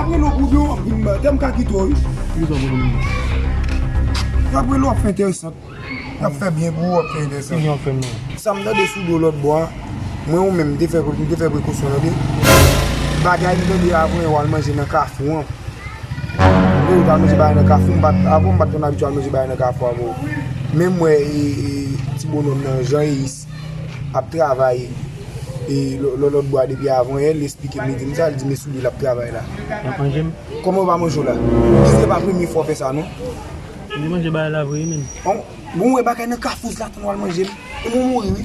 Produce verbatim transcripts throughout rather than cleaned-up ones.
Rele w pou de w ap vin ba, tè m ka kite w, wi. Ki sa pou nou? Y ap rele w ap fè enteresan. Y ap fè byen pou ou, w ap fè enteresan. Ki byen w ap fè m nan? Sa m tande sou do lòt bò a, mwen ou menm, m te fè, m te fè prekosyon, tande. Bagay m tande avan w al manje nan Kafou an. Mwen ou t al manje bagay nan Kafou, m pa t, avan m pa t konn abitye al manje bagay nan Kafou avè w. Men m wè, e, e, ti bonòm nan, Jean Eris, ap travay, e, lò, lò, lòt bò a depi avan yè, li esplike m, li di m sa, li di men sou li l ap travay la. L ap manje m? Kòman w pa manje w la? Dis se pa premye fwa w fè sa, non? M te manje bagay la vre, men. Bon, bon, wè bagay nan Kafou la, tann w al manje l. E mwen mouri, wi.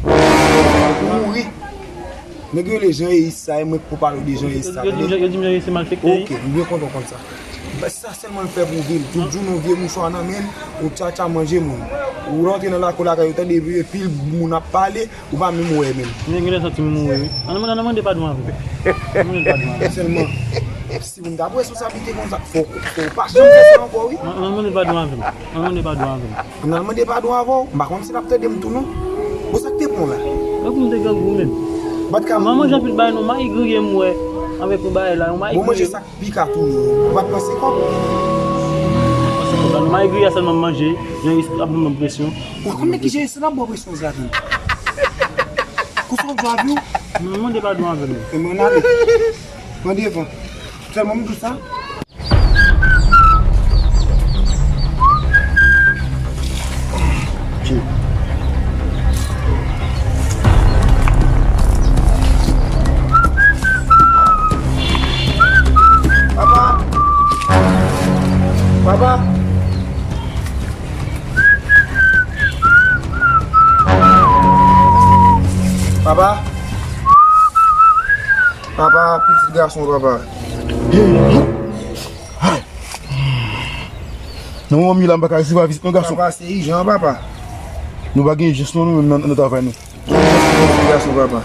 Mwen mouri. Nèg yo rele Jean Eris sa, e mwen k pou pale w de Jean Eris sa, tande? Yo di m Jean Eris se malfektè, wi. Ok, m byen kontan w konn sa. Sa sèlman l fè pou vil. Tout jounen yon vye mouchwa nan men l, yon tchatcha manje moun. Ou rantre nan lakou lakay yo, tande epi moun ap pale, ou pa menm wè menm. Men gen lè santi m mouri, wi. Ann mande, ann mande padon avè m. Ann mande padon avè m. Sèlman, si moun t ap responsablite konsa, fò, fò w pa janm fè sa ankò, wi. Ann, ann mande padon avè m. Ann mande padon avè m. Ann al mande padon avè w. M pa konn si l ap tande m tou, non. Bon, sa k te pran w la? Mwen pou m te grangou menm. Bat ka. Mwen manje anpil bagay, non, mayi griye m wè. Avèk yon bagay la, yon mayi griye. Bon, manje sa k pika tou. Ou pa t panse kòb? Mwen panse kòb la, non, mayi griye a sèlman m manje. Jan ap ban m presyon. Ou konn ki jan ap ban w presyon, Zlatan? Konsa w ap jwe avè w? Mwen mande padon avè m. E mwen ale. Mwen devan. Sèlman m di w sa. Papa! Papa! Papa! Papa, pitit gason, papa. Hey! Nan moman m ye la, m pa ka resevwa vizit non, gason. Papa, se ijan, papa. Nou pa gen ijans non, nou menm nan, nan travay nou. Gason, papa.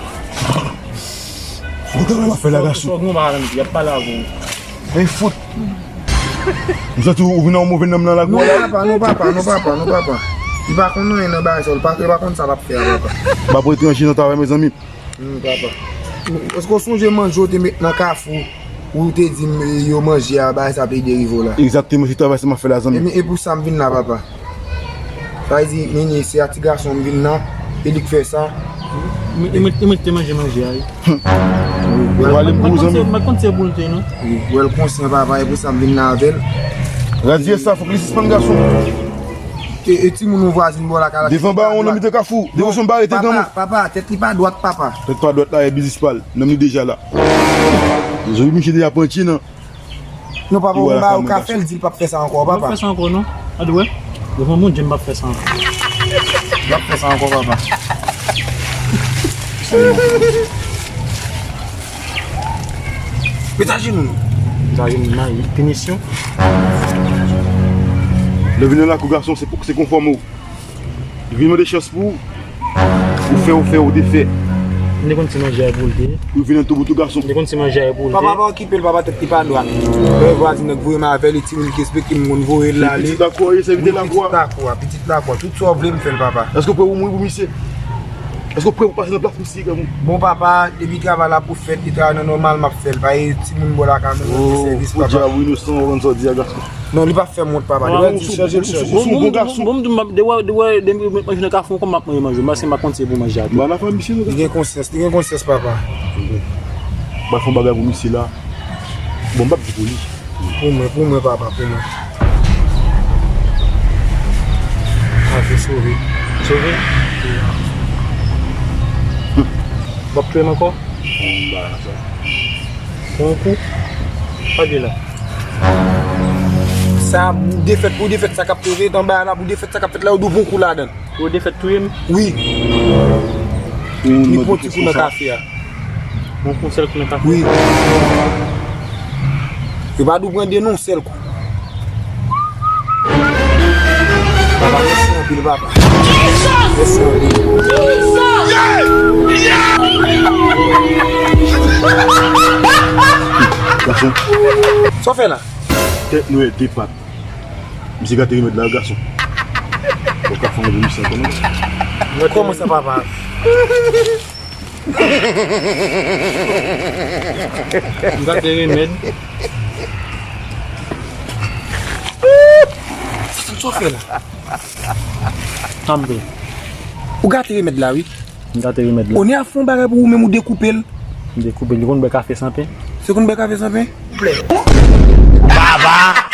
Ou travay w ap fè la, gason. Sòg nou pa alanm, y ap pale avè w. Men fout. M santi ou vin nan yon move nanm nan lakou a la. Non, papa, non, papa, non, papa, non, papa. Li pa konn anyen nan bagay sa, li pa, li pa konn sa l ap fè a, papa. M ap etranje nan travay, mezanmi. Hmm, papa. Èske w sonje manje w te met nan Kafou? Ou te di m, e, yo manje a, bagay sa ap ede rive w la. Egzakteman, se travay sa m ap fè la, zanmi. E, e pou sa m vin la, papa. Sa vle di, Nini, se a ti gason m vin la, e li k fè sa. Mwen, mwen, mwen te manje manje a, wi. Ou ale m pou ou, zanmi. Mwen konn se pou l te, non. Wi, wè l konsyan, papa, e pou sa m vin la avè l. Radye sa, fòk li sispann, gason. E, e timoun yon vwazin bò lakay la. Devan bawon nan mitan Kafou. Devosyon bare te granmoun. Papa, papa, tèt li pa dwat, papa. Tèt pa dwat la, e biznis pa l. Nonm li deja la. Jodi misye deja pran tye nan. Non, papa, yon bagay ou ka fè, l di l p ap fè sa ankò, papa. M p ap fè sa ankò, non. Gade, wè. Devan Bondye, m p ap fè sa ankò. M p ap fè sa ankò, papa. Met ajenou nou. Met ajenou, mayi, pinisyon. Lè w vin nan lakou gason, se pou, se konfòme w. Vin mande chans pou ou. Ou fè, ou fè, ou te fè. M te konn se manje a pou l te ye. Ou vin an tou bout ou gason. M te konn se manje a pou l te ye. Papa, pa okipe l, papa, tèt li pa dwat. Lè vwazin nan k voye m avè l, e timoun ki espeke m konn voye l ale. Pitit lakou a, se pitit lakou a. Pitit lakou a, pitit lakou a. Tout sa w vle m fè l, papa. Èske w prè pou mouri pou misye? Èske w prè pou pase nan plas misye, granmoun? Bon, papa, depi travay la pou fèt, e travay nan nòmal, m ap fè l. Pa gen timoun bò lakay mwen, mwen fè sèvis, papa. O, podyab, ou inosan, ou konn sa w di a, gason. Non, li p ap fè m wont, papa. Li p ap di, chanje l, chanje l. Bon, bon, bon, m di w, m ap, de wè, de wè, de m met manje nan Kafou, kòman m ap manje manje, paske m pa konn se pou manje a tou. Ba nan fanmi misye, non. Li gen konsyans, li gen konsyans, papa. M pral fè yon bagay pou misye la. Bon, m p ap di pou li. Pou mwen, pou mwen, papa, pou mwen. A, se sove. Sove? W ap touye m ankò? Bon, m ba sa. Pran yon kou. Pa gen la. Sa, pou defèt, pou defèt, sa k ap touye anba la, pou defèt, sa k ap fèt la, yo dwe pran kou ladan l. Pou defèt touye m? Wi. Li pran ti kou nan kafe a. Yon kou sèl kou nan kafe a? Wi. Yo pa dwe pran de non, sèl kou. Papa, mèsi anpil, papa. Mèsi anpil. Gason. Sa w fè la? Tèt nwè, de pat. Misye gate remèd la, gason. Ou ka fè yon misye kòman? Kòman sa, papa? M gate remèd. Sa w fè la? Tanpri. Ou gate remèd la, wi. M gate remèd la. Onè a fè yon bagay pou ou menm, ou dekoupe l. M dekoupe l. Li konn bwè kafe san pen. Se konn bwè kafe san pen? Baba!